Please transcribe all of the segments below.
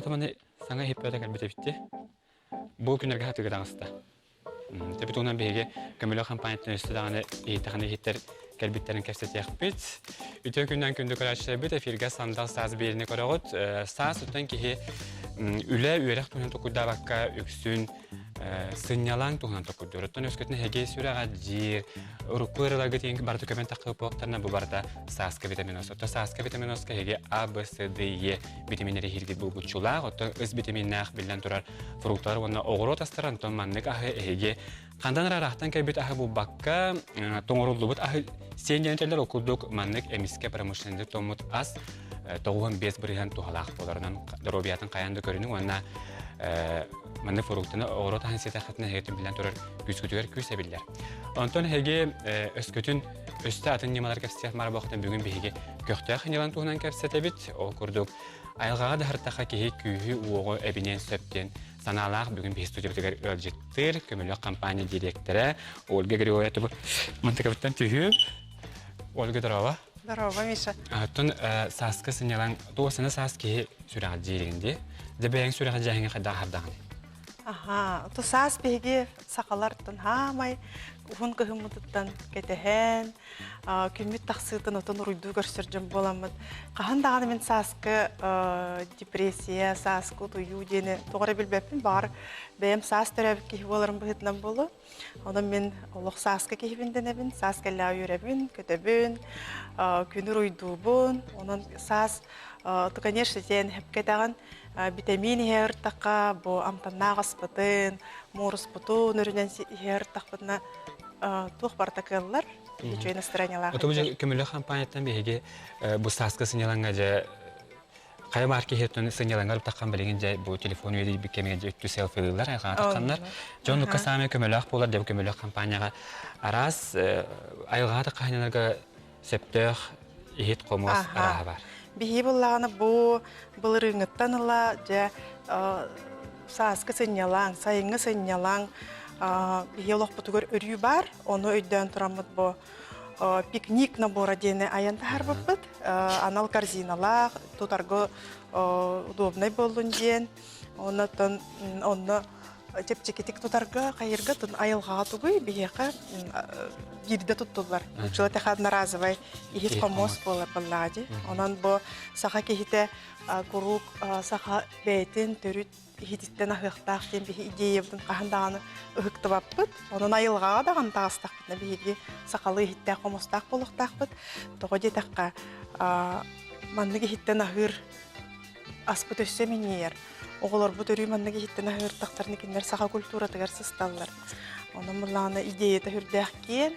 Ото маны саҥа иһиппэтэ кэлбит эбитти. Бу күннэргэ хатыыга таҕыста. Тэбит уонан биһиги көмөлөх компаниятын өссө даҕаны иһиттэхинэ иһиттэр кэлбиттэрин кэпсэтиэхпит. Үтүө күннэн күндү көрөөччүлэрбит эфиргэ сандал саас биэриини көрөҕүт. Саас оттон киһи үлэ, үөрэх туһунан толкуйдаабакка үксүн сынньалаҥ туһунан толкуйдуур. Оттон өскөтүн эһиги сүрэҕэ дьиир, урукку ырыларгыт иһин барыта көмөн таххыппыттарына бу барыта сааскы витаминоз. Оттон сааскы витаминозка эһиги А, Б, С, Д, Е витаминнэри иһиргит булгуччулаах, оттон ыс витаминнээх биллэн турар фрукталар уонна оҕуруот астара, онтон маннык аһы эһиги хандан ыраахтан кэлбит аһы булбакка, тоҥоруллубут аһы сиэн диэн этэллэр, ол курдук маннык эмискэ промышленный томмут ас 95% туһалаах буоларынан доруобуйатын хайаан да көрүнүҥ уонна маннык фруктаны оҕуруот аһын сиэтэххитинэ эһигитин биллэн турар күүскүтүгэр күүс эбиллэр. Онтон эһиги өскөтүн өстө атын ньымалар кэпсиэх марабохтан бүгүн биһиги көхтөөх ньылан туһунан кэпсэтэбит. Ол курдук айылҕаҕа даһартаха киһи күүһү-уоҕу эбиниэн сөп диэн санаалаах бүгүн биһи студиябытыгар ыалдьыттыыр көмөлөх компания дириэктэрэ Ольга Григорьева Мантыкабыттан түһүү. Ольга, здорово. Здорово, Миша. Оттон сааскы сынньалаҥ туосана саас киһи сүрэҕэ дьииригин дии. Дьэ бэйэҥ сүрэҕэ дьээһиҥэ хайдах аһардаҕын? Аха, то саас биһиги сахалартан хаамай уһун кыһыммытыттан кэтэһэн, күммүт тахсыытын отон уруйдуу көрсөр дьон буоламмыт. Хаһан даҕаны мин сааскы депрессия, сааскы утуйуу диэни тоҕо эрэ билбэппин, баҕар бэйэм саас төрөөбүт киһи буоларым быһыытынан буолуо. Онон мин олох сааскы киһибин дэнэбин, саас кэллэҕэ үөрэбин, көтөбүн, күнү уруйдуубун. Онон саас, то, конечно, сиэн хэпкэтэҕин, битэмиин иһэ ыртахха, бу амтаннаах аспытын, муоруспутун өрүнэн иһэ ыртахпытына туох барыта кыаллар, үчүгэй настроениялаах. Оту көмөлөх компанияттан биһиги бу сааскы сынньалаҥҥа дьэ хайа баар киһи сынньалаҥҥа таххан билигин дьэ бу телефон үөдүйбүт кэмигэр дьэ үттү селфилыыллар айҕаҕа тахханнар дьон нукка саамай көмөлөөх буолар дьэ көмөлөөх компанияҕа араас айылҕаҕа таххаһыннарга сөптөөх иһит хомуос арааһа бар. Биһи буллаҕына бу былырыыҥҥыттан ыла дьэ сааскы сынньалаҥ, сайыҥҥы сынньалаҥ биһи олохпутугар өрүү баар. Ону өйдөөн тураммыт бу пикник набора диэни айан таһаарбыппыт. Анал корзиналаах, тутарга удобнай буоллун диэн. Оннотон онно чэпчэкитик тутарга, хайырга тун айылҕаҕа тугуй биһиэхэ биирдэ туттуллар. Учула тэхэ одноразовай иһит хомуос буолар буоллаҕа дии. Онон бу саха киһитэ куруук саха бэйэтин төрүт иһититтэн аһыахтаах диэн биһи идеябытын хаһан даҕаны ыһыктыбаппыт. Онон айылҕаҕа даҕаны таҕыстахпытына биһиги сахалыы иһиттээх хомустаах буолуохтаахпыт. Тоҕо диэтэххэ, маннык иһиттэн аһыыр аспыт өссө минньийэр. Оҕолорбут өрүү маннык иһиттэн аһыыртахтарына кинилэр саха культуратыгар сысталлар. Онон былаана идеята үрдээх киэн,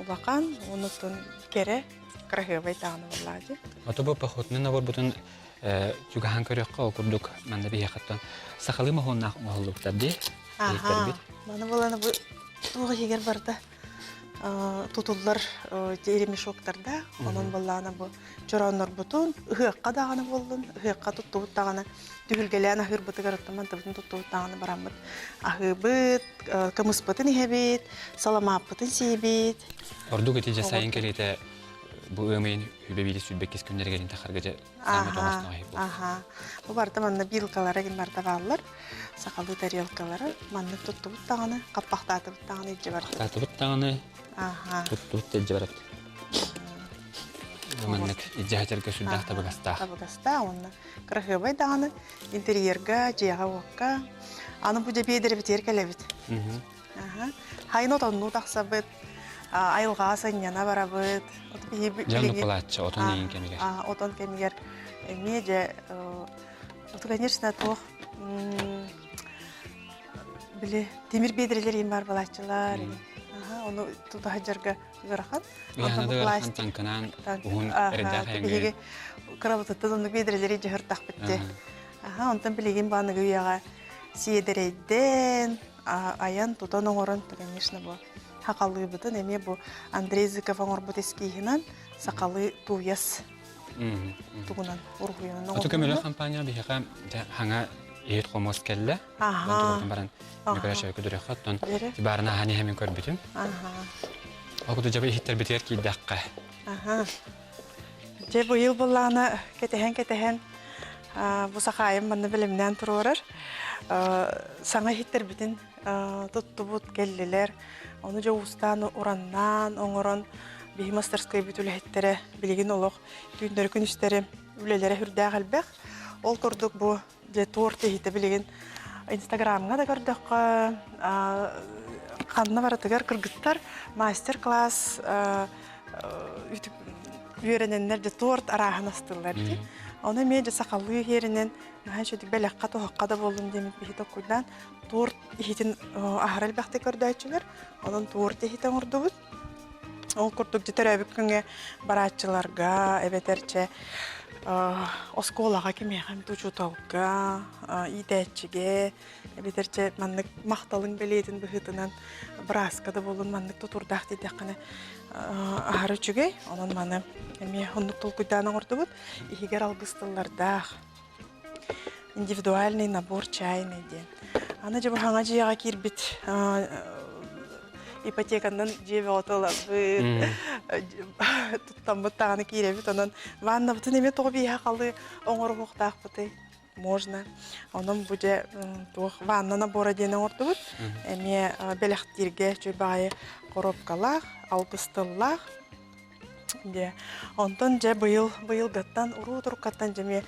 улахан, онутун кэрэ, кыраһыабай даҕаны буоллаҕа дии. Ото бу походный наборбутун чугаһаан көрүөххэ ол курдук манна биһиэхэттэн сахалыы моһуоннаах оҥоһуллубуттар дии. Аха. Маны буланы бу туох иһигэр барда тутуллар ремешоктарда онон буоллаҕына бу чорооннорбутун ыһыахха даҕаны буоллун ыһыахха туттубут даҕаны түһүлгэлээн аһыырбытыгар оттон мантыбытын туттубут даҕаны бараммыт аһыыбыт кымыспытын иһэбит саламааппытын сиибит ордук ити дьэ сайын кэлиитэ бу ыам ыйын үбэ биири сүүрбэккис күннэригэр тахарга дьэ Аха. Бу барыта манна вилкалара ким барыта бааллар. Сахалыы тарелкалары маннык туттубут даҕаны, хаппахтаатыбыт даҕаны илдьэ бардыбыт. Хаппахтаатыбыт даҕаны, туттубут да илдьэ барабыт. Маннык илдьэ сылдьарга сүрдээх табыгастаах. Табыгастаах уонна кыраһыабай даҕаны интерьерга, дьиэҕэ-уокка. Аны бу дьэ биэдэрбитигэр кэлэбит. Хайын отоннуу тахсабыт, айылҕаҕа сынньана барабыт. Дьон палааччы отон иин кэмигэр. Отон кэмигэр эмиэ дьэ, конечно, туох били тимир биэдэрэлэр иин бар балааччылар. Ону тута сылдьарга ыарахан. Ыарахан таҥканаан уһун эрэйдээх Биһиги кырабытыттан оннук биэдэрэлэри дьаһыртахпыт дии. Онтон билигин бааныгы үйэҕэ сиэдэрэйдэн, айан тутан оҥорон, конечно, бу сахалыыбытын эмиэ бу Андрей Зыков оҥорбут эскиһинэн сахалыы тууйас тугунан уруһуйунан Оту көмөлөх компания биһиэхэ хаҥа иһит хомуос кэллэ. Онтон баран Николай көдөрөххө оттон тибаарына аһан иһэмин көрбүтүм. Ол курдук дьэ иһиттэрбитигэр киирдэххэ. Дьэ быйыл былаана кэтэһэн-кэтэһэн. Бу Сахаайым манна бэлэмнээн туруорар. Саҥа иһиттэрбитин туттубут, кэллилэр. Ону дьэ уустаан, ураннаан, оҥорон биһи мастерскойбут үлэһиттэрэ билигин олох түүннэри күнүстэри үлэлэрэ сүрдээх элбэх. Ол курдук бу дьэ торт иһитэ билигин Инстаграмҥа да көрдөххө ханна барытыгар кыргыттар мастер-класс үөрэнэннэр дьэ торт арааһын астыыллар дии. Ону эмиэ дьэ сахалыы иһиэринэн наһаа үчүгэй бэлэххэ туһахха да буоллун диэммит биһи толкуйдаан торт иһитин аһара элбэхтик көрдөөччүлэр. Онон торт иһитэ оҥордубут. Ол курдук дьэ төрөөбүт күҥҥэ барааччыларга эбэтэр чэ оскуолаҕа кимиэхэ эмит учууталга, иитээччигэ эбэтэр чэ маннык махталыҥ бэлиэтин быһыытынан бырааска да буоллун маннык тутуурдаах диэтэххинэ аһара үчүгэй. Онон маны эмиэ оннук толкуйдаан оҥордубут. Иһигэр алгыс тыллардаах индивидуальный набор чайный диэн. Аны дьэ бу хаҥа дьиэҕэ киирбит ипотеканан дьиэ бөҕөтө ылабыт, туттаммыт даҕаны киирэбит. Онон ваннабытын эмиэ тоҕо бииһэ халы оҥоруохтаахпытый? Можно. Онон бу дьэ туох ванна набора диэн оҥордубут. Эмиэ бэлэхтииргэ үчүгэй баҕайы коробкалаах, алгыс тыллаах. Дьэ, онтон дьэ быйыл быйылгаттан уруу туруккаттан дьэ эмиэ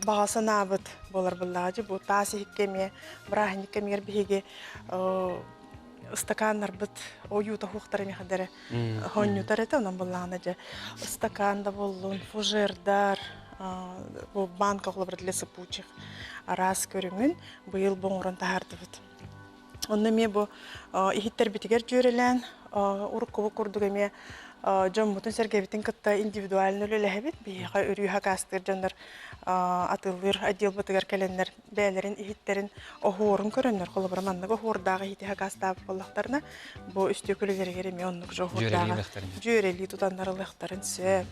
баҕа санаабыт буолар быллаҕа дьэ бу таас иһиккэ эмиэ бырааһынньык кэмигэр биһиги ыстакааннарбыт ойуута суохтар эмиэ эрэ хонньутар этэ онон быллаҕына дьэ ыстакаан да буоллун фужердар бу банка холобура для сыпучих араас көрүҥүн быйыл бу оҥорон таһаардыбыт. Онно эмиэ бу иһиттэрбитигэр дьүөрэлээн, уруккубут курдук эмиэ дьоммутун-сэргэбитин кытта индивидуально үлэлэһэбит. Биһиэхэ өрүү хакаастыыр дьоннор атыылыыр отделбытыгар кэлэннэр бэйэлэрин иһиттэрин оһуорун көрөннөр, холобура маннык оһуордаах иһити хакаастаабыт буоллахтарына, бу үстүөкүлэлэригэр эмиэ оннук же оһуордааҕы дьүөрэлии тутаннар ылыахтарын сөп.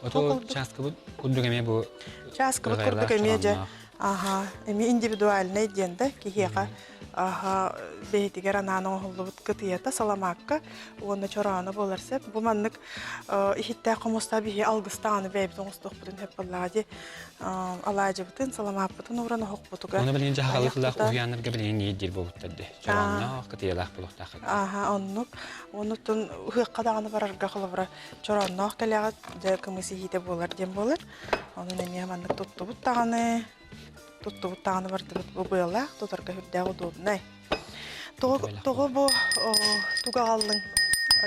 Ото чааскыбыт курдук эмиэ бу Чааскыбыт курдук эмиэ дьэ Аха, эмиэ индивидуальнай диэн да киһиэхэ аха бэйэтигэр анаан оҥоһуллубут кытыйата саламаакка уонна чорооно буолар сөп. Бу маннык иһиттээх хомустаах биһи алгыстаҕаны бэйэбит оҥостуохпутун сөп буоллаҕа дии. Алаадьыбытын, саламааппытын ууран оһохпутугар Оны билигин дьаһалык тыллаах уһуйааннарга билигин иирдиир буолбуттар дии. Чороонноох, кытыйалаах буолуохтаах. Аха, оннук. Онутун ыһыахха даҕаны барарга холобура чороонноох кэлэҕит дьэ кымыс иһиитэ буолар диэн буолар. Онон эмиэ маннык туттубут даҕаны, туттубут даҕаны бардыбыт бу быалаах, тутарга сүрдээх удобнай. Тоҕо, тоҕо бу тугу аҕаллыҥ,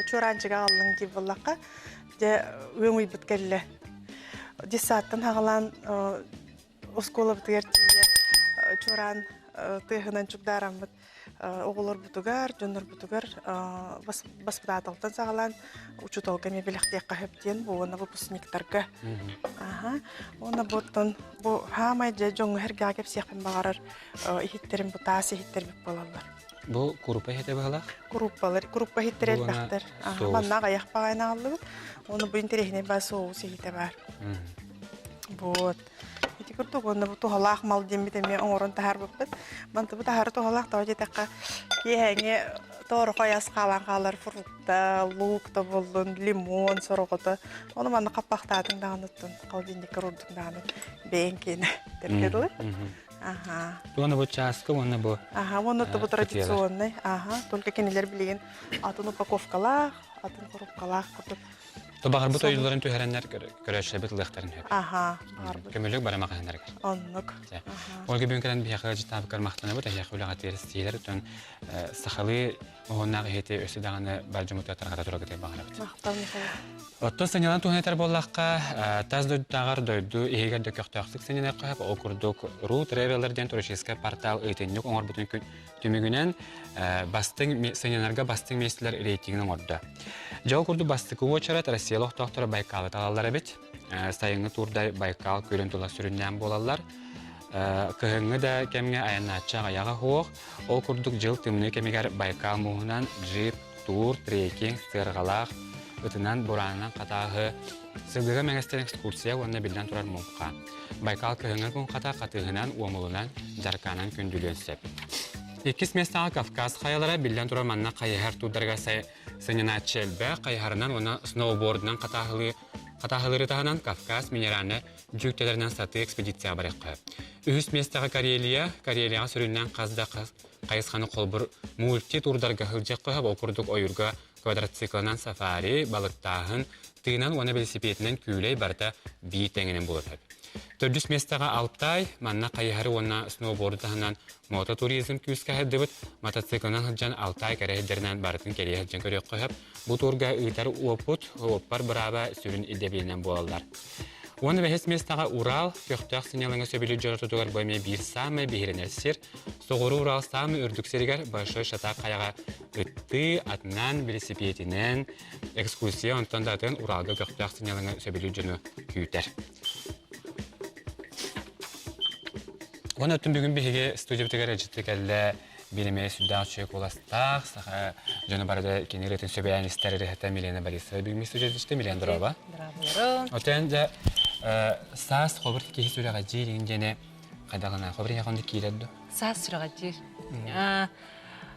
чуораанчыгы аҕаллыҥ диир буоллахха, дьэ ыам ыйбыт кэллэ. Детсадтан аҕалаан оскуолабытыгар тиийэ чуораан тыаһынан чугдаараммыт оҕолорбутугар, дьоннорбутугар баспытааталтан саҕалаан учууталга эмиэ бэлэхтиэххэ сөп диэн бу уонна выпускниктарга. Аха. Уонна буоттан бу хаамай дьэ дьоҥҥо сэргэҕэ кэпсиэхпин баҕарар иһиттэрим бу таас иһиттэрбит буолаллар. Бу курупа иһитэ быһалаах? Куруппалар, куруппа иһиттэр элбэхтэр. Манна аҕыйах баҕайы аҕаллыбыт. Уонна бу интэриэһинэй баар соус иһитэ баар. Вот. Ити курдук уонна бу туһалаах мал диэммит эмиэ оҥорон таһаарбыппыт. Мантыбыт аһары туһалаах тоҕо диэтэххэ, киэһээҥи тоорохой ас хаалан хаалар фрукта, лук да буоллун, лимон сороҕото. Ону манна хаппахтаатыҥ даҕаны оттон холодильникка уурдуҥ даҕаны бэйэҥ киэнэ тэргэ дылы. Аха. Уонна бу чааскы уонна бу Аха, уонна бу традиционный. Аха, только кинилэр билигин атын упаковкалаах, атын коробкалаах курдук Баҕарбыт ойууларын түһэрэннэр көрөөччүлэрбит ылыахтарын сөп. Аха, баҕарбыт. Көмөлүк бары маҕаһыыннарыгар. Оннук. Ольга бүгүн кэлэн биһиэхэ ыалдьыттаабыккар махтанабыт, эһиэхэ үлэҕитигэр ситиһиилэр оттон сахалыы моһуоннаах иһити өссө даҕаны бар дьоммутугар тарҕата тураргытыгар баҕарабыт. Махтал, Михаил. Оттон сынньалаҥ туһунан этэр буоллахха, тас дойдутааҕар дойду иһигэр да көхтөөхтүк сынньаныахха сөп. Ол курдук Ru Traveler диэн туристическай портал ыйытынньык оҥорбутун Түмүгүнэн бастыҥ сынньанарга бастыҥ миэстэлэр рейтингин оҥордо. Дьэ ол курдук бастакы уочарат Россия олохтоохторо Байкалы талаллар эбит. Сайыҥҥы туурдар Байкал күөлүн тула сүрүннээн буолаллар. Кыһыҥҥы да кэмҥэ айаннааччы аҕыйаҕа суох. Ол курдук дьыл тымныы кэмигэр Байкал мууһунан джип, туур, трекинг, сыарҕалаах, ытынан, бураанынан хатааһы, сылгыга мэҥэстэн экскурсия уонна биллэн турар муҥха. Байкал кыһыҥҥы муҥхата хатыыһынан, уомулунан, дьаркаанан күндүлүөн сөп. Иккис миэстэҕэ Кавказ хайалара биллэн турар манна хайыһар туурдарыгар сынньанааччы элбэх, хайыһарынан уонна сноубордунан хатааһылыы. Хатааһылыыры таһынан Кавказ минеральнай дьүүктэлэринэн сатыы экспедицияҕа барыахха. Үһүс миэстэҕэ Карелия. Карелияҕа сүрүннээн хас да хайысханы холбур мульти-турдарга сылдьыахха сөп. Ол курдук ойуурга квадроциклынан сафари, балыктааһын, тыынан уонна велосипединэн күүлэй барыта биир тэҥинэн буолар сөп. Төрдүс миэстэҕэ Алтай, манна хайыһары уонна сноуборду таһынан мототуризм күүскэ сайдыбыт, мотоциклынан сылдьан Алтай кэрэ сирдэринэн барытын кэрийэ сылдьан көрүөххэ сөп. Бу туурга ыытар уопут, уоппар бырааба сүрүн ирдэбилинэн буолаллар. Уонна бэһис миэстэҕэ Урал, көхтөөх сынньалаҥы сөбүлүүр дьон ортотугар бу эмиэ биир саамай биһирэнэр сир. Соҕуруу Урал саамай үрдүк сиригэр Большой Шатак хайаҕа ыттыы, атынан, велосипединэн, экскурсия, онтон да атын Уралга көхтөөх сынньалаҥы сөбүлүүр дьону күүтэр. Уонна оттон бүгүн биһиги студиябытыгар ыалдьыттыы кэллэ биир эмиэ сүрдээх үчүгэй куоластаах, саха дьоно бары да кини ырыатын сөбүлээн истэр ырыаһыта Милена Борисова бүгүн студиябытыгар Милена здорово. Здравствуйте. Отон дьэ саас хобур киһи сүрэҕэ дьиир диэни хайдаҕына хобур ийэ хонду киирэр ду? Саас сүрэҕэ дьиир.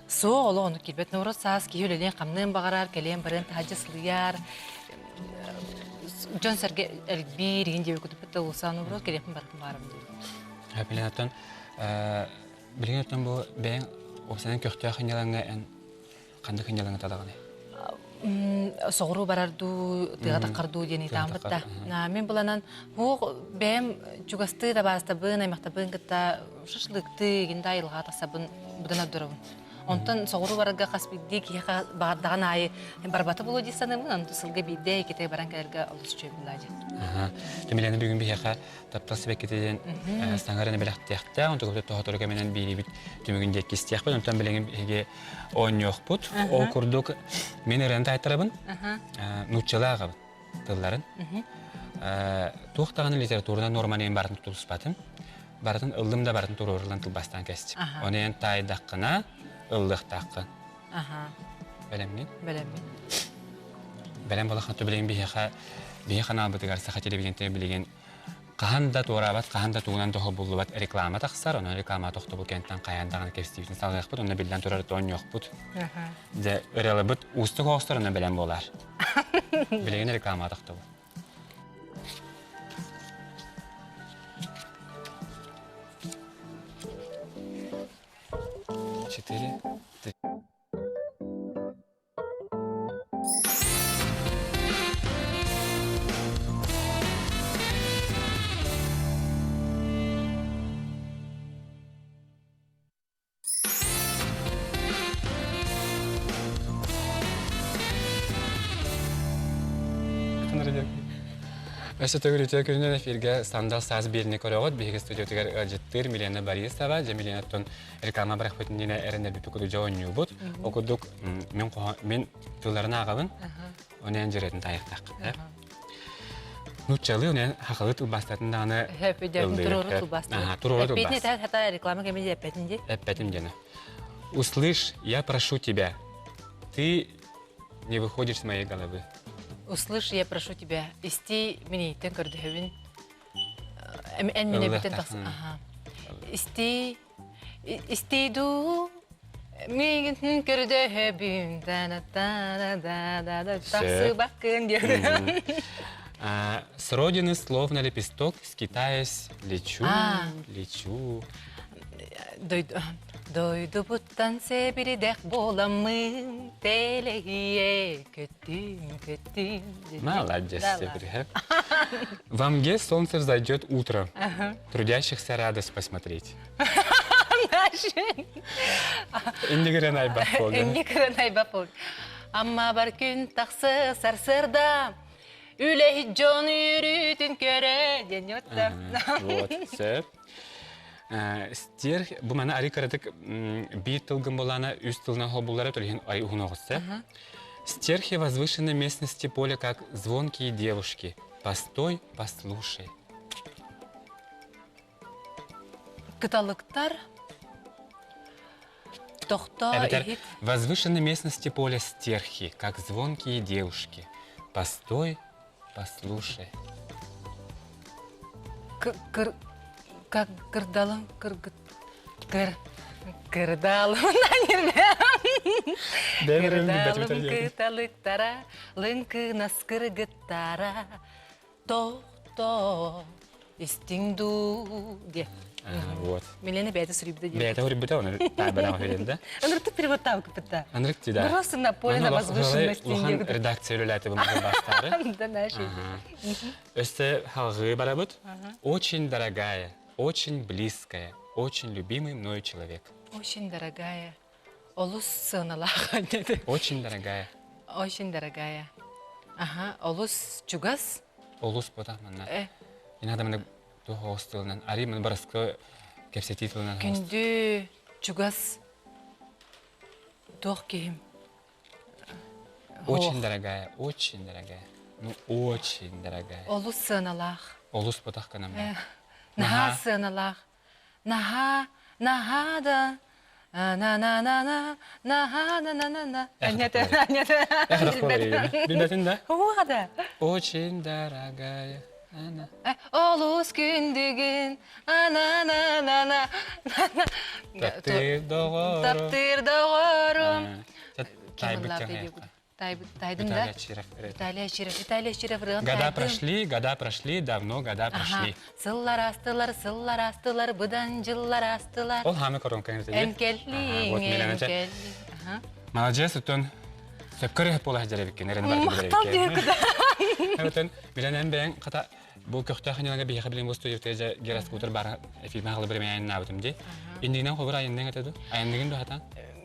Суох олох ону киирбэт. Норуот саас киһи үлэлиэн-хамныан баҕарар, кэлиэн-барыан таһырдьа сылыйар, дьон-сэргэ элбиир иһин диэбит кутуппут улусаан оборот кэлиэхпин барытын баарым диир. Билин оттон билигин оттон бу бэйэҥ уопсайынан көхтөөх сынньалаҥҥа эн ханнык сынньалаҥы талаҕыный? Соҕуруу барар дуу, тыаҕа таххар дуу диэн ыйытааммыт да. Мин буланан хуох бэйэм чугастыы табаастабын, аймахтабын кытта шашлыктыы, игин да айылҕаҕа тахсабын быдан ордоробун. Онтон соҕуруу барарга хас биирдии киһиэхэ баҕардаҕын аайы барбата буолуо дии саныыбын, онтон сылга биирдэ иккитэ баран кэлэргэ олус үчүгэй буоллаа дии. Тимиляны бүгүн биһиэхэ таптал сибэккитэ диэн саҥараны бэлэхтиэхтээх, онтон көтө тоһотору кэминэн биирибит түмүгүн диэки истиэхпит, онтон билигин биһиги оонньуохпут. Ол курдук мин ырыаны таайтарабын, нууччалыы ааҕабын тылларын. Туох даҕаны литературнай нуорманы барытын тутуспатым. Барытын ыллым да барытын туруоруллан тылбастаан кэстим. Ону эн таайдаххына ыллыахтааххын. Бэлэмҥин? Бэлэммин. Бэлэм буолахха билигин биһиэхэ биһи ханаалбытыгар саха телевидениетэ билигин хаһан да туораабат, хаһан да тугунан да буллубат реклама тахсар, онон реклама тохтобул кэнтэн хайаан даҕаны кэпсиибитин салгыахпыт, онно биллэн турар оонньуохпут. Дьэ, ырыалабыт уустук оҕостор онно бэлэм буолар. Билигин реклама тохтобул. Четыре, три. Өссө төгүл үтүө күнүнэн эфиргэ Сандал саас биэрини көрөҕүт. Биһиги студиятыгар ыалдьыттыыр Милена Борисова, дьэ Миленаттан реклама бырахпытын диэн эрэнэрбит курдук дьэ оонньуубут. Ол курдук мин мин тылларын ааҕабын, оны эн дьэрэтин таайыахтааххын. Нууччалыы онон хахалы тылбаастатын даҕаны туруору тылбаастыыр. Туруору тылбаас. Эппитин реклама кэмин эппэтин дии. Эппэтим диэни. Услышь, я прошу тебя. Ты не выходишь с моей головы. Услышь, я прошу тебя. Исти минииттен көрдөһөбүн. Эн мине бүтэн тахсан. Исти Исти дуу миигин көрдөһөбүн тахсыбаккын диэн. С родины словно лепесток, скитаясь, лечу, лечу. Дойдубуттан сэбирдэх буоламмын тэлэһийэ көттүм, көттүм. Молодец, Севрихе. Во мге солнце взойдет утром. Трудящихся радость посмотреть. Иннигирен айбах болды. Иннигирен айбах болды. Амма бар күн тахсы сарсырда үлэһит дьон үөрүүтүн көрө диэн отта. Вот, сөп. Стер, бу маны ари кыратык биир тылгын болана үс тылынан хобуллара төлөһүн ай уһун оҕусса. Стерхи возвышенной местности поля, как звонкие девушки. Постой, послушай. Кыталыктар тохто Эбэтэр возвышенной местности поля стерхи, как звонкие девушки. Постой, послушай. Кыр как кырдалым кыргыт кыр кырдалым кырдалым кыталыктара лыҥкынас кыргыттара. Тохтоо, истиҥ дуу диэ. Вот. Милена бэйэтэ суруйбута диэ. Бэйэтэ суруйбута, оны таабараҕа хүренде. Ынырыктык переводтаабыкпытта. Ынырык да. Просто на поле на возвышенности. Улахан редакция үлэлээти бу бастары. Да, наши. Өстө халгыы барабыт. Очень дорогая, очень близкая, очень любимый мною человек. Очень дорогая. Олус сыаналаах. Очень дорогая. Очень дорогая. Ага, олус чугас. Олус ботах манна. Инада маны туох тылынан, ари маны барыскы кэпсэтии тылынан. Күндү чугас туох киһим. Очень дорогая, очень дорогая. Ну, очень дорогая. Олус сыаналаах. Олус ботах гынан. Наһаа сыаналаах. Наһаа, наһаа да на-на-на-на, наһаа-на-на-на-на. Аннета, Аннета. Билбэтин да? Уода. Очень дорогая. Она. Олус күндүгүн, ана-на-на-на. Таптыыр доҕорум. Таптыыр доҕорум. Тайбыт Тайдым да? Виталий Очиров. Виталий Очиров ырыан Года прошли, года прошли, давно года прошли. Сыллар астылар, сыллар астылар, быдан дьыллар астылар. Ол хаамы коронкаҥ Эн кэллиҥ, эн кэллиҥ. Маладьыас оттон сөпкө эрэ буола сылдьар эбиккин, эрэн барда Махтал диэкуда. Оттон билэн эн бэйэҥ хата бу көхтөөх ньылага биһиэхэ билин бу студиябытыгар дьэ гироскутер баар эфирмэ аҕала биримэйэн наабытым дии. Иннигинэн холбор айанныҥ этэ ду? Айанныгын ду хатаан?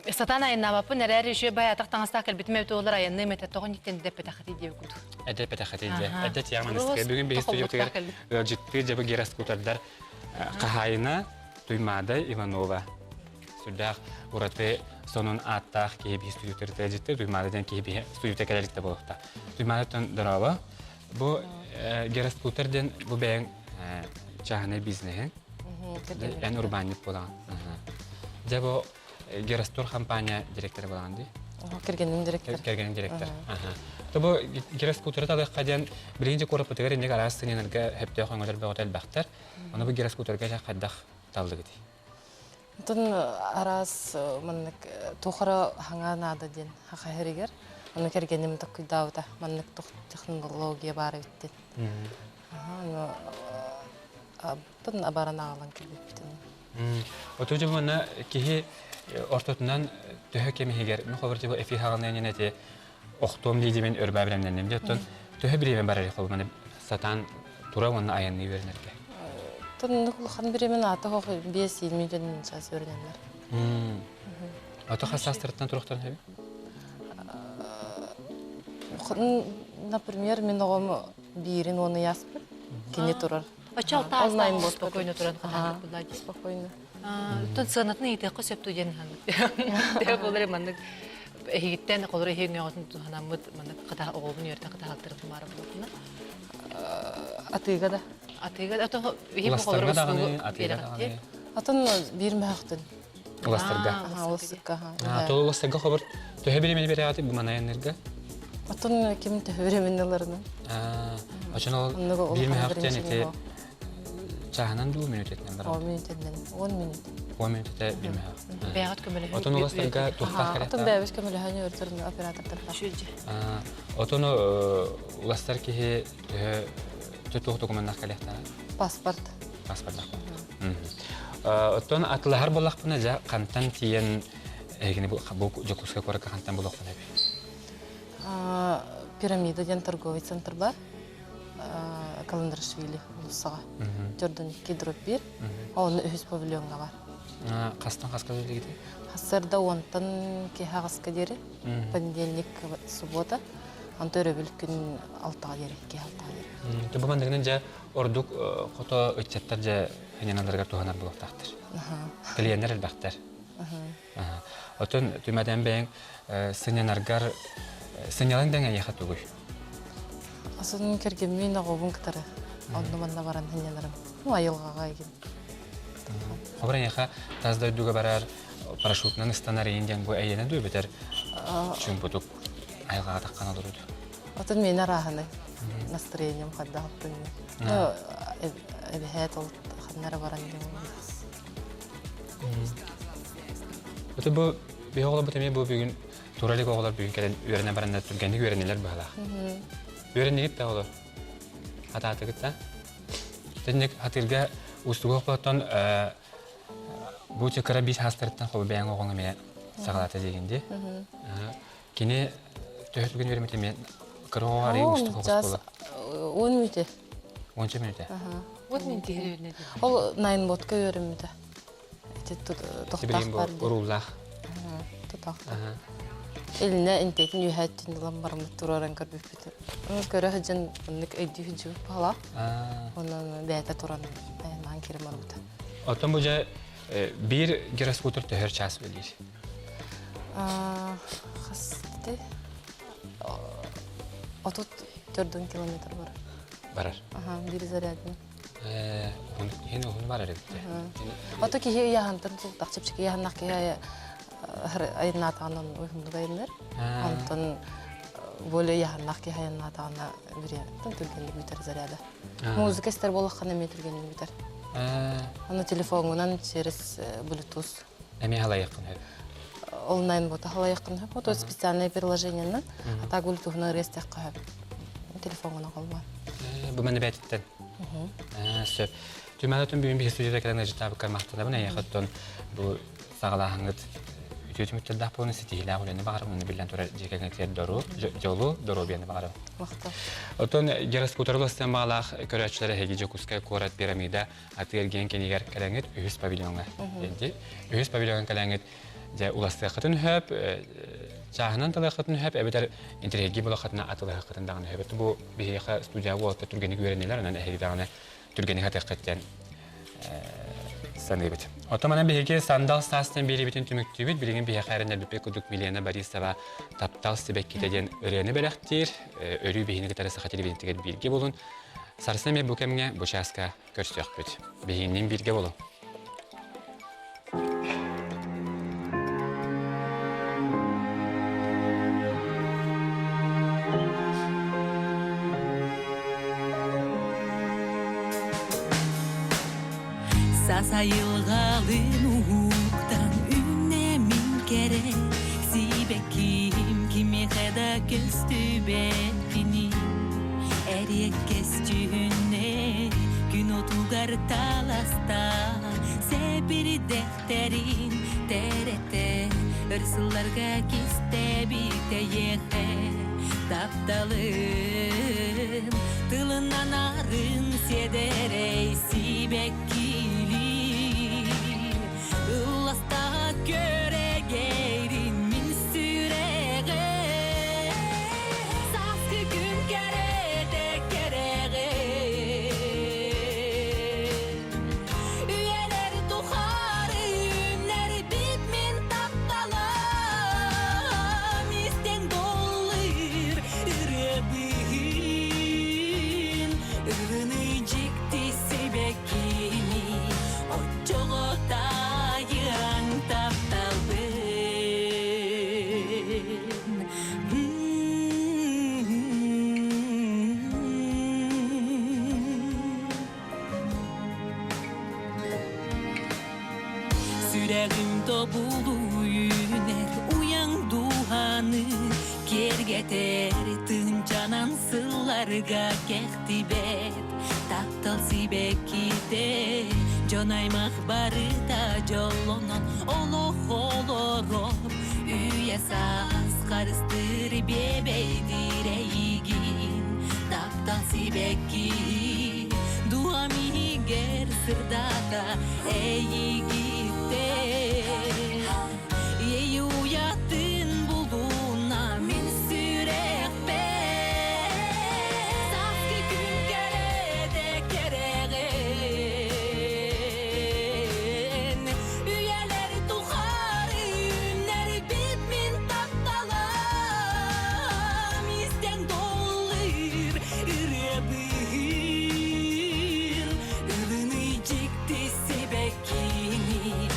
Сатаан айаннаабаппын эрээри үчүгэй бай атах таҥастаах кэлбитим эбит олор айанныым этэ тоҕо ниттэн дэппэтэххитий диэбит курдук. Эдэппэтэххитий диэ. Эдэ тиэҕ маныстыга. Бүгүн биһи студиябытыгар ыалдьыттыы дьэ бу гироскутердар хаһаайына Туймаада Иванова. Сүрдээх ураты сонун ааттаах киһи биһи студиятыгар ыалдьытты Туймаада диэн киһи биһи студията кэлэрикте буолуохта. Туймаадаттан дорообо. Бу гироскутер диэн бу бэйэҥ чааһынай бизнеһиҥ. Эн урбаанньыт буолаҕын. Дьэ бу Герастур компания директора буолаҕын дии? Кэргэним директор. Кэргэним директор. То бу гироскутеры талыахха диэн билигин куораппытыгар инник араас сынньанарга сөптөөх өҥөлөр бөҕөтө элбэхтэр. Ону бу гироскутерга хайдах таллыгытый? Онтон араас маннык туохара хаҥа наада диэн хаха иһэригэр ону кэргэним токкуйдаабыта маннык технология баар эбит диэн. Ону абаран аҕалан кэлбиппитин. Оту дьэ манна киһи ортотунан төһө кэм иһигэр, ну холобур дьэ эфир хаҕына эти охтуом дии димин өрбаа билэмнэнним дьэ оттон төһө бириэмэ барар холобур маны сатаан тура уонна айанныы үөрэнэргэ? Тоннук улахан бириэмэн аата хох 5-7 дьон час үөрэнэллэр. Ото хас саастарыттан турухтарын хэби? Например, мен оҕом биирин уону яспыт, кини турар. Оччо Онлайн болот спокойно туран хатаан Спокойно. Тон сыанатын ыйытыахха сөп дуу диэн ханнык. Болар маннык эһигиттэн холор эһиги өҥөҕүтүн туһанаммыт маннык хата оҕобун үөртэн хатаһалтырытын баара буолуохтуна. Атыыга да. Атыыга да ото иһи холор даҕаны, атыыга даҕаны. Атын биир мөһөхтүн. Уластарга. Уластарга. Тол уластарга хобор төһө биремени береҕати бу манайаннарга? Атын ким төһө биремени ыларынан. Очон ол биир мөһөхтөн ити чааһынан дуу мүнүүтэтинэн барар? О мүнүүтэтинэн. 10 мүнүүт. 10 мүнүүтэтэ биир мөһөх. Бэйэҕит көмөлөһөн. Отон уластарга туохтаах кэлэхтаах? Отон бэйэбит көмөлөһөн өртөрүн оператордар. Отон уластар киһи төһө туох документах кэлэхтаах? Паспорт. Паспортах. Оттон атылаһар буоллахпына дьэ хантан тиийэн эһигини бу Дьокуускай куоракка хантан булуохпун эбий? Пирамида диэн торговый центр бар. Каландрашвили уулуссаҕа. Төрдөн икки дроп биир. Онно үһүс павильоҥҥа бар. Хастан хаска үлэлиигитий? Сарда уонтан киэһэ аҕыска диэри. Понедельник, суббота. Онто өрөбүл күн алтаҕа диэри, киэһэ алтаҕа диэри. Бу манныгынан дьэ ордук хото ыччаттар дьэ ханьаналарыгар туһанар буолуохтаахтар. Клиеннэр элбэхтэр. Оттон түмэдэн бэйэҥ сынньанаргар сынньалаҥ дэҥ эйиэхэ тугуй? Асын кэргэммин оҕобун кытары онно манна баран сынньанарым. Ну, айылҕаҕа игин. Хобар эйиэхэ тас дойдуга барар парашютунан ыстанар иин диэн бу эйиэнэ дуу эбэтэр чуумпутук айылҕаҕа таххан олоруу дуу? Отон миэнэ арааһынай настроением хайдахтын. Ну, эбэһээт ол ханна эрэ баран диэн Ото бу биһи оҕолорбут эмиэ бу бүгүн тура илик оҕолор бүгүн кэлэн үөрэнэ бараннар түргэнник үөрэнэлэр быһалаах. Үөрэннигит да оҕолор? Хатаатыгыт да? Тэнник хатыырга уустугу оттон бу кыра биир хаастарыттан холу бэйэҥ оҕоҥ эмиэ саҕалаата диигин дии. Кини төһө түгэн үөрэммит эмиэ кыра оҕо арыйы уустук оҕус буола. 10 мүнүүтэ. Уонча мүнүүтэ. Вот мин киһи Ол Найнботка үөрэммитэ. Ити тохтоох бар. Урууллаах. Тутаах. Илинэ интетин үһәттин ылан бараммыт туруоран көрбүппүт. Көрө сылдьан оннук өйдүү сылдьыбыт баҕалаах. Онон бэйэтэ туран айаннаан киирэн барбыта. Оттон бу дьэ биир гироскутер төһөр час үлэлиир? Хас 34 километр барар. Барар. Аха, биир зарядный. Иһин уһун барар эбит. Ото киһи ыйаһантан сылтах чэпчэки ыйаһаннах киһи айаннаатаҕынан уһуннук айаннар. Онтон более ыйаһаннах киһи айаннаатаҕына бириэмэттэн түргэнник бүтэр заряда. Музыка истэр буоллаххына эмиэ түргэнник бүтэр. Аны телефоҥҥунан через Bluetooth. Эмиэ халайыаххын сөп. Онлайн бота халайыаххын сөп. Вот специальное приложениенан, а так Bluetooth-на ырыа истиэххэ сөп. Телефоҥҥунан холбоон. Бу маны бээтиттэн. Сөп. Түмэлэтин бүгүн биһи студияда кэлэн ыжытаабыккар махтанабын. Эйиэхэттэн бу саҕалааһыҥҥыт үтүө түмүктэрдээх буолан ситиһиилээх үлэни баҕарабын. Уонна биллэн турар дьиэ кэргэнитигэр дору, дьолу, доруобуйаны баҕарабын. Махтал. Оттон гироскутер уластан баҕалаах көрөөччүлэр эһиги Дьокуускай куорат пирамида атыы-эргиэн киинигэр кэлэҥҥит үһүс павильоҥҥа. Үһүс павильоҥҥа кэлэҥҥит дьэ уластыаххытын сөп, чааһынан талыаххытын сөп, эбэтэр интэриэһиргии булаххытына атылаһыаххытын даҕаны сөп. Бу биһиэхэ студияҕа уолаттар түргэнник үөрэннилэр, онон эһиги даҕаны түргэнник хатыаххыт диэн саныыбыт. Оттон манан биһиги сандал саастан биэриибитин түмүктүүбүт. Билигин биһиэхэ эрэннэрбиппит курдук Милена Борисова «Таптал сибэккитэ» диэн ырыаны бэлэхтиир. Өрүү биһини кытары саха телевидениетигэр бииргэ булун. Сарсын эмиэ бу кэмҥэ, бу чааска көрсүөхпүт. Биһигинниин бииргэ болуҥ. Сасайылҕалын уһуктан үннэмин кэрэ Сибэкким кимиэхэ да көстүбэт кини Эриэккэс дьүһүннэ күн отугар таласта Сэбирдэхтэрин тэрэтэ өр сылларга кистэбитэйиэхэ Тапталым тылынан арын сиэдэрэй сибэккилии Ылласта көрөгейрин мин сүрэҕим Сааскы күн кэрэтэ кэрэҕин Үйэлэр тухары үүннэрбит мин тапталым Истэн доллыр ырыабыһын Ырыны дьикти сибэккини Оччоҕо таайыаҥ тапталбын Сүрэҕим тобулу үүнэр уйаҥ дууһаны киэргэтэр тыынчанан сылларга кэхтибэт таптал сибэккитэ дьон аймах барыта дьоллонон олох олорор үйэ саас харыстыыр биэбэйдиир эйигин таптал сибэкки дууһам иһигэр сырдата эйигиттэн Ей уятын булуна мин сүрэхпэр Сааскы күн кэрэтэ кэрэҕин Үйэлэр тухары үүннэрбит мин тапталым Истэн доллыр ырыабыһын Ылыный дьикти сибэккини.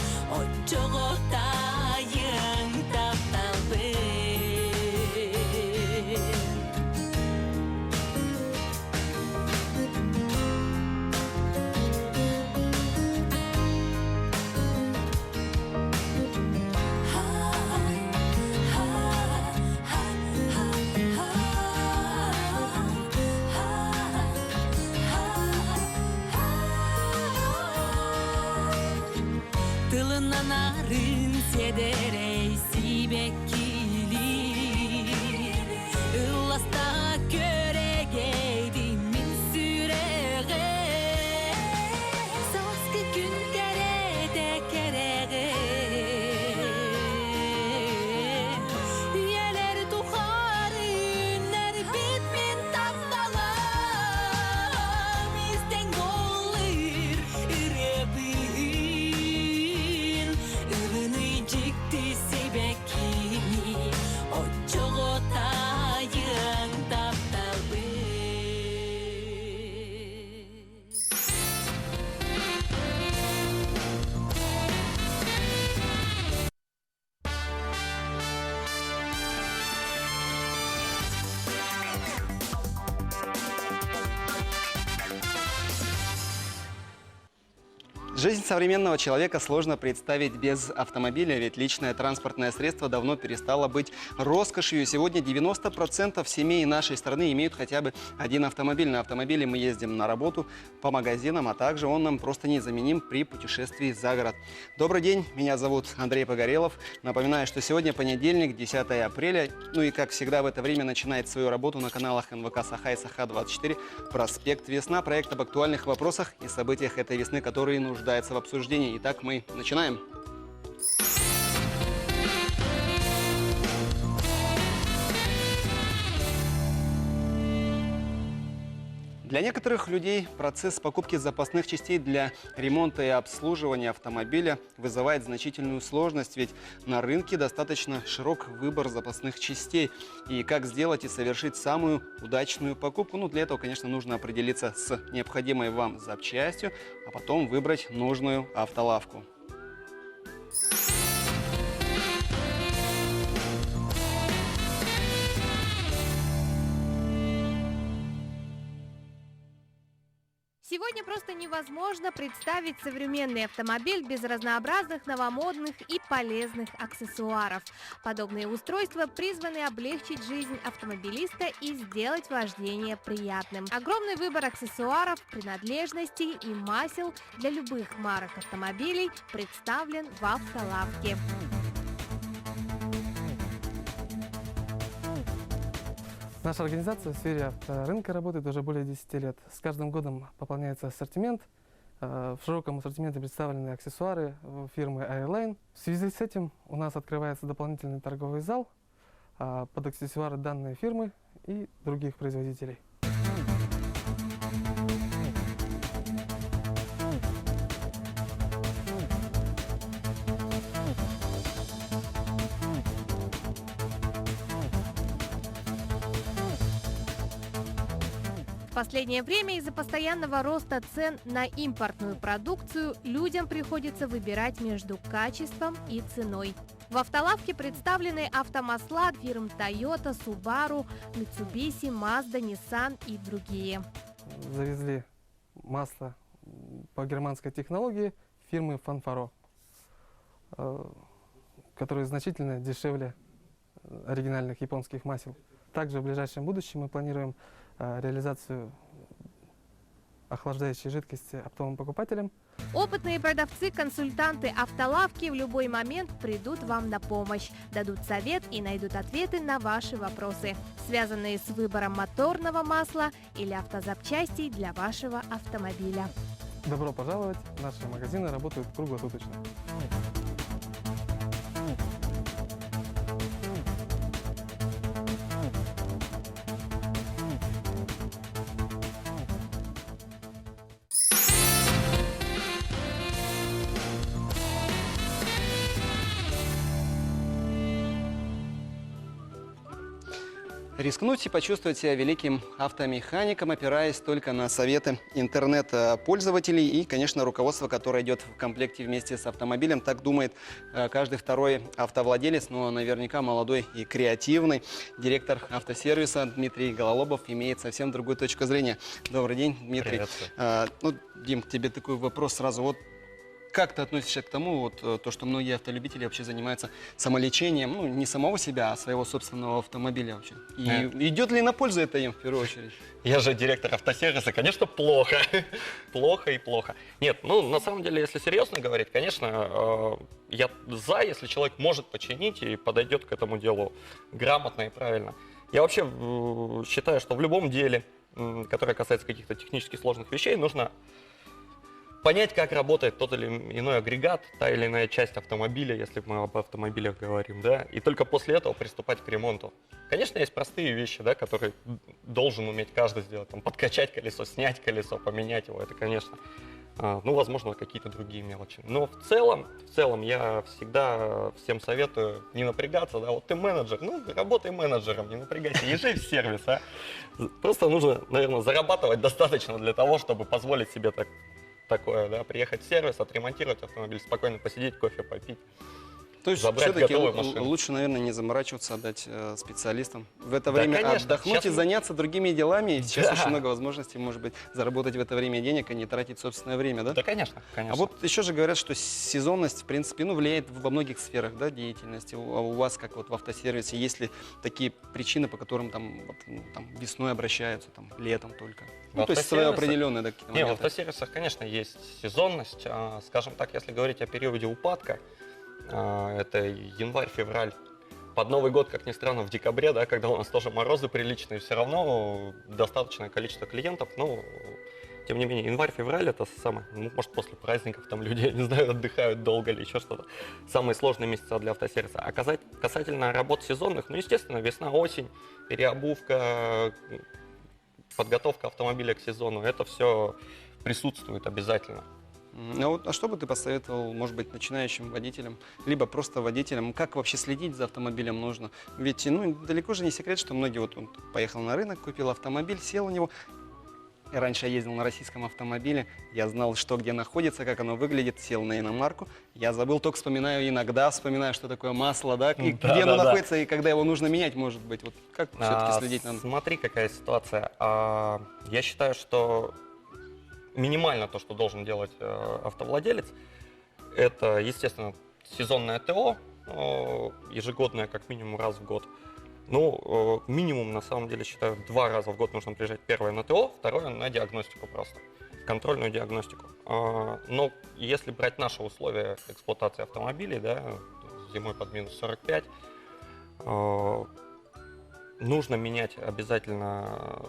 Нарын сиэдэрэй сибэккилиир Ылласта көрөгөйдүн мин сүрэҕим Сааскы күн кэрэтэ кэрэҕин Үйэлэр тухары үүннэрбит мин тапталым Истэҥ буоллыр ырыабыын Ылыный дьикти сибэккини Оччоҕо таайыаҥ тапталбын Жизнь современного человека сложно представить без автомобиля, ведь личное транспортное средство давно перестало быть роскошью. Сегодня 90% семей нашей страны имеют хотя бы один автомобиль. На автомобиле мы ездим на работу, по магазинам, а также он нам просто незаменим при путешествии за город. Добрый день, меня зовут Андрей Погорелов. Напоминаю, что сегодня понедельник, 10 апреля. Ну и, как всегда, в это время начинает свою работу на каналах НВК «Саха» и «Саха-24» «Проспект Весна». Проект об актуальных вопросах и событиях этой весны, которые нуждаются в обсуждении. Итак, мы начинаем. Для некоторых людей процесс покупки запасных частей для ремонта и обслуживания автомобиля вызывает значительную сложность, ведь на рынке достаточно широк выбор запасных частей. И как сделать и совершить самую удачную покупку? Ну, для этого, конечно, нужно определиться с необходимой вам запчастью, а потом выбрать нужную автолавку. Сегодня просто невозможно представить современный автомобиль без разнообразных новомодных и полезных аксессуаров. Подобные устройства призваны облегчить жизнь автомобилиста и сделать вождение приятным. Огромный выбор аксессуаров, принадлежностей и масел для любых марок автомобилей представлен в автолавке. Наша организация в сфере авторынка работает уже более 10 лет. С каждым годом пополняется ассортимент. Э, в широком ассортименте представлены аксессуары э, фирмы Airline. В связи с этим у нас открывается дополнительный торговый зал э, под аксессуары данной фирмы и других производителей. В последнее время из-за постоянного роста цен на импортную продукцию людям приходится выбирать между качеством и ценой. В автолавке представлены автомасла фирм Toyota, Subaru, Mitsubishi, Mazda, Nissan и другие. Завезли масло по германской технологии фирмы Фанфаро, э, которое значительно дешевле оригинальных японских масел. Также в ближайшем будущем мы планируем э, реализацию охлаждающей жидкости оптовым покупателям. Опытные продавцы-консультанты автолавки в любой момент придут вам на помощь, дадут совет и найдут ответы на ваши вопросы, связанные с выбором моторного масла или автозапчастей для вашего автомобиля. Добро пожаловать! Наши магазины работают круглосуточно. Рискнуть и почувствовать себя великим автомехаником, опираясь только на советы интернет-пользователей и, конечно, руководство, которое идет в комплекте вместе с автомобилем. Так думает э, каждый второй автовладелец, но наверняка молодой и креативный директор автосервиса Дмитрий Гололобов имеет совсем другую точку зрения. Добрый день, Дмитрий. Приветствую. А, ну, Дим, к тебе такой вопрос сразу. Вот. Как ты относишься к тому, вот, то, что многие автолюбители вообще занимаются самолечением, ну, не самого себя, а своего собственного автомобиля вообще? И идет ли на пользу это им в первую очередь? Я же директор автосервиса, конечно, плохо. Плохо и плохо. Нет, ну, на самом деле, если серьезно говорить, конечно, я за, если человек может починить и подойдет к этому делу грамотно и правильно. Я вообще считаю, что в любом деле, которое касается каких-то технически сложных вещей, нужно понять, как работает тот или иной агрегат, та или иная часть автомобиля, если мы об автомобилях говорим, да, и только после этого приступать к ремонту. Конечно, есть простые вещи, да, которые должен уметь каждый сделать, там, подкачать колесо, снять колесо, поменять его, это, конечно, ну, возможно, какие-то другие мелочи. Но в целом я всегда всем советую не напрягаться, да, вот ты менеджер, ну, работай менеджером, не напрягайся, езжай в сервис, а. Просто нужно, наверное, зарабатывать достаточно для того, чтобы позволить себе такое, да, приехать в сервис, отремонтировать автомобиль, спокойно посидеть, кофе попить. То есть Забрать все-таки готовую машину. Лучше, наверное, не заморачиваться, отдать специалистам. В это Да, время конечно. отдохнуть Щас и заняться другими делами. И сейчас Да. очень много возможностей, может быть, заработать в это время денег, а не тратить собственное время, да? Да, конечно, конечно. А вот еще же говорят, что сезонность, в принципе, ну, влияет во многих сферах, да, деятельности. А у вас, как вот в автосервисе, есть ли такие причины, по которым там, вот, ну, там весной обращаются, там, летом только? В Ну, то есть свое автосервисах? определенное, да, какие-то Не, в моменты. автосервисах, конечно, есть сезонность. Скажем так, если говорить о периоде упадка, это январь-февраль. Под Новый год, как ни странно, в декабре, да, когда у нас тоже морозы приличные, все равно достаточное количество клиентов, но тем не менее, январь-февраль это самое, ну, может, после праздников там люди, я не знаю, отдыхают долго или еще что-то. Самые сложные месяца для автосервиса. А касательно работ сезонных, ну, естественно, весна, осень, переобувка, подготовка автомобиля к сезону, это все присутствует обязательно. А вот, а что бы ты посоветовал, может быть, начинающим водителям, либо просто водителям, как вообще следить за автомобилем нужно? Ведь, ну, далеко же не секрет, что многие вот он поехал на рынок, купил автомобиль, сел у него. И раньше я ездил на российском автомобиле, я знал, что где находится, как оно выглядит, сел на иномарку. Я забыл, только вспоминаю, иногда вспоминаю, что такое масло, да, и где оно находится, и когда его нужно менять, может быть. Вот как все-таки следить надо? Смотри, какая ситуация. Я считаю, что минимально то, что должен делать автовладелец, это, естественно, сезонное ТО, ежегодное как минимум раз в год. Ну, минимум, на самом деле, считаю, два раза в год нужно приезжать. Первое на ТО, второе на диагностику просто, контрольную диагностику. Но если брать наши условия эксплуатации автомобилей, да, зимой под минус 45, нужно менять обязательно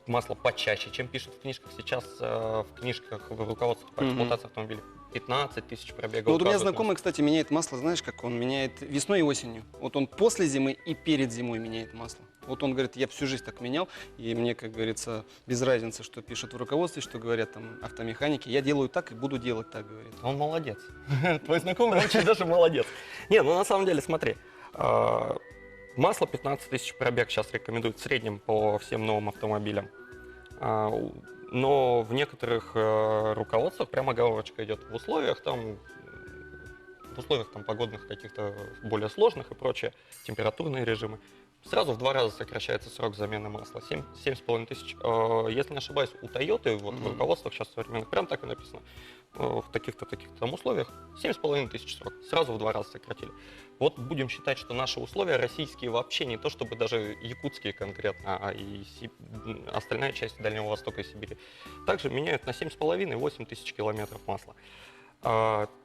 масло почаще, чем пишут в книжках. Сейчас в книжках, в руководствах по Мгм. эксплуатации автомобиля 15 тысяч пробега Ну, вот у меня указывают знакомый, кстати, меняет масло, знаешь, как он меняет весной и осенью. Вот он после зимы и перед зимой меняет масло. Вот он говорит, я всю жизнь так менял, и мне, как говорится, без разницы, что пишут в руководстве, что говорят там автомеханики. Я делаю так и буду делать так, говорит. Он молодец. Твой знакомый очень даже молодец. Не, ну на самом деле, смотри. Масло 15 тысяч пробег сейчас рекомендуют в среднем по всем новым автомобилям. Но в некоторых руководствах прямо оговорочка идет в условиях там погодных каких-то более сложных и прочее, температурные режимы. Сразу в два раза сокращается срок замены масла. 7, 7,5 тысяч. Если не ошибаюсь, у Toyota, вот в Мгм. руководствах сейчас современных, прям так и написано. В таких-то, таких-то там условиях 7,5 тысяч срок. Сразу в два раза сократили. Вот будем считать, что наши условия российские вообще не то чтобы даже якутские конкретно, а и остальная часть Дальнего Востока и Сибири. Также меняют на 7,5-8 тысяч километров масла.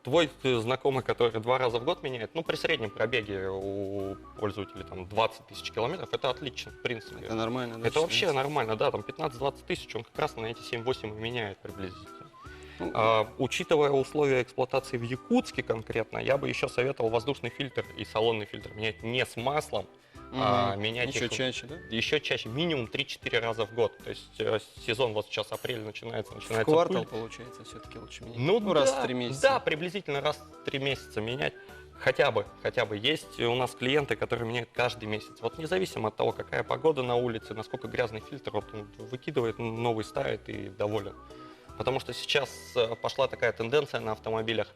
Твой знакомый, который два раза в год меняет, ну, при среднем пробеге у пользователей там 20 тысяч километров, это отлично, в принципе. Это нормально, да? Это вообще считаете? нормально, да, там 15-20 тысяч, он как раз на эти 7-8 и меняет приблизительно. Ну, Учитывая условия эксплуатации в Якутске конкретно, я бы еще советовал воздушный фильтр и салонный фильтр менять не с маслом, а мгм. менять Еще их чаще, да? еще чаще, минимум 3-4 раза в год. То есть сезон вот сейчас апрель начинается, В начинается квартал, пыль. получается, все-таки лучше менять. Ну, раз да, в 3 месяца. Да, приблизительно раз в 3 месяца менять. Хотя бы, хотя бы. Есть у нас клиенты, которые меняют каждый месяц. Вот независимо от того, какая погода на улице, насколько грязный фильтр, вот он выкидывает, новый ставит и доволен. Потому что сейчас пошла такая тенденция на автомобилях,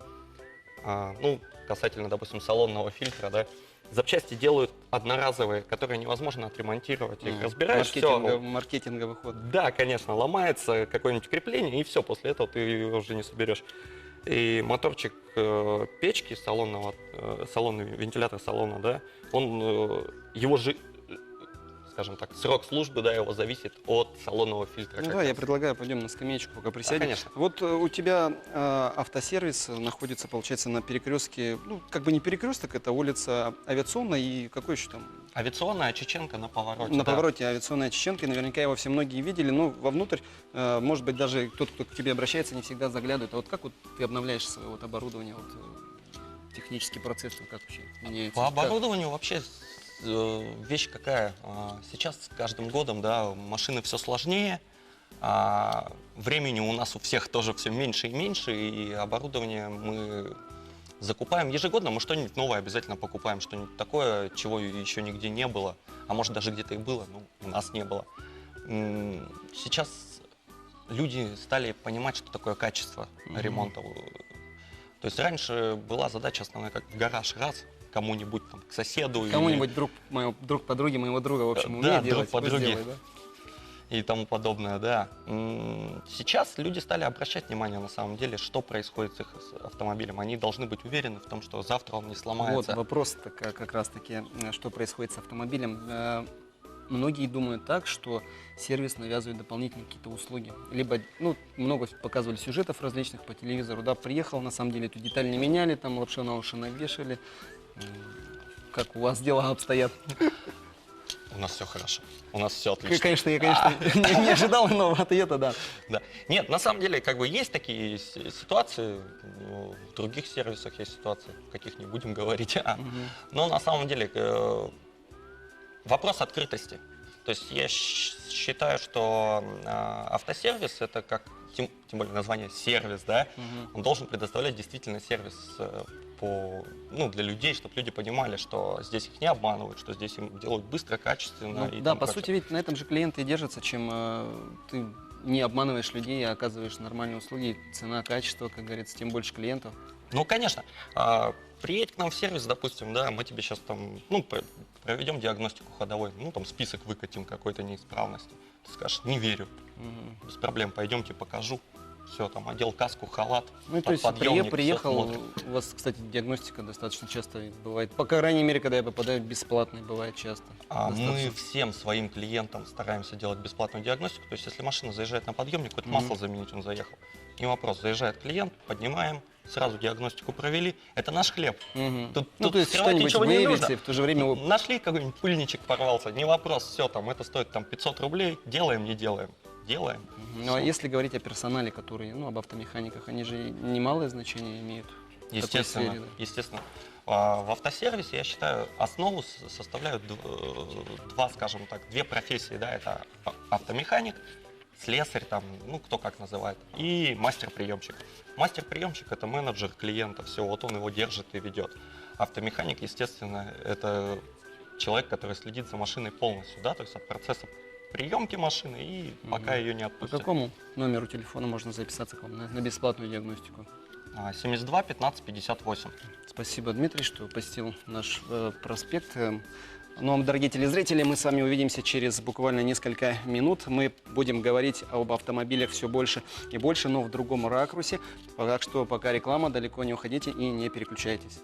ну, касательно, допустим, салонного фильтра, да, запчасти делают одноразовые, которые невозможно отремонтировать. Их разбираешь, все. Маркетинговый ход. Да, конечно, ломается какое-нибудь крепление, и все, после этого ты его уже не соберешь. И моторчик печки салонного, салонный вентилятор салона, да, он, его же, скажем так, срок службы, да, его зависит от салонного фильтра. Ну как да, я раз. предлагаю, пойдем на скамеечку, пока присядем. конечно. Вот у тебя автосервис находится, получается, на перекрестке, ну, как бы не перекресток, это улица Авиационная и какой еще там? Авиационная Чеченка на повороте. На да. повороте Авиационная Чеченка, и наверняка его все многие видели, но вовнутрь, может быть, даже тот, кто к тебе обращается, не всегда заглядывает. А вот как вот ты обновляешь свое вот оборудование, вот, технический процесс, вот как вообще меняется? По Как? оборудованию вообще вещь какая? Сейчас с каждым годом, да, машины все сложнее, а времени у нас у всех тоже все меньше и меньше, и оборудование мы закупаем ежегодно, мы что-нибудь новое обязательно покупаем, что-нибудь такое, чего еще нигде не было, а может даже где-то и было, но у нас не было. Сейчас люди стали понимать, что такое качество ремонта. То есть раньше была задача основная, как в гараж раз, кому-нибудь там, к соседу. или Кому-нибудь друг, моего, друг подруги моего друга, в общем, Да, умеет друг делать, пусть подруги. делает, да? И тому подобное, да. Сейчас люди стали обращать внимание на самом деле, что происходит с их автомобилем. Они должны быть уверены в том, что завтра он не сломается. Вот вопрос-то как раз-таки, что происходит с автомобилем. Многие думают так, что сервис навязывает дополнительные какие-то услуги. Либо, много показывали сюжетов различных по телевизору, да, приехал, на самом деле эту деталь не меняли, там лапшу на уши навешали. Как у вас дела обстоят? У нас все хорошо, у нас все отлично. Конечно, я, конечно, не ожидал иного ответа, да. Да. Нет, на самом деле, есть такие ситуации, в других сервисах есть ситуации, каких не будем говорить. Но на самом деле вопрос открытости. То есть я считаю, что автосервис, это как, тем более название сервис, да, он должен предоставлять действительно сервис для людей, чтобы люди понимали, что здесь их не обманывают, что здесь им делают быстро, качественно. И тому По прочее. сути, ведь на этом же клиенты и держатся, чем ты не обманываешь людей, а оказываешь нормальные услуги, цена, качество, как говорится, тем больше клиентов. Ну, конечно. Приедь к нам в сервис, допустим, да, мы тебе щас проведем диагностику ходовой, список выкатим какой-то неисправности. Ты скажешь, не верю, без проблем, пойдемте покажу. Все, одел каску, халат, То есть подъемник, всё приехал, смотрит. у вас, кстати, диагностика достаточно часто бывает, по крайней мере, когда я попадаю, бесплатной бывает часто. Мы Достаточно. всем своим клиентам стараемся делать бесплатную диагностику, то есть если машина заезжает на подъемник, хоть масло заменить он заехал, не вопрос, заезжает клиент, поднимаем, сразу диагностику провели, это наш хлеб. Тут, тут То есть скрывать что-нибудь ничего не нужно. выявите, в то же время вы Нашли какой-нибудь пыльничек порвался, не вопрос, все, это стоит 500 рублей, делаем, не делаем. Делаем. А если говорить о персонале, который, об автомеханиках, они же немалое значение имеют в такой Естественно, сфере, да? естественно. В автосервисе, я считаю, основу составляют два, скажем так, две профессии, да, это автомеханик, слесарь, кто как называет, и мастер-приемщик. Мастер-приемщик — это менеджер клиента, все, он его держит и ведет. Автомеханик, естественно, это человек, который следит за машиной полностью, да, то есть от процесса приемки машины и пока ее не По отпустят. какому номеру телефона можно записаться к вам на бесплатную диагностику? 72 15 58. Спасибо, Дмитрий, что посетил наш проспект. А, дорогие телезрители, мы с вами увидимся через буквально несколько минут. Мы будем говорить об автомобилях все больше и больше, но в другом ракурсе. Так что пока реклама, далеко не уходите и не переключайтесь.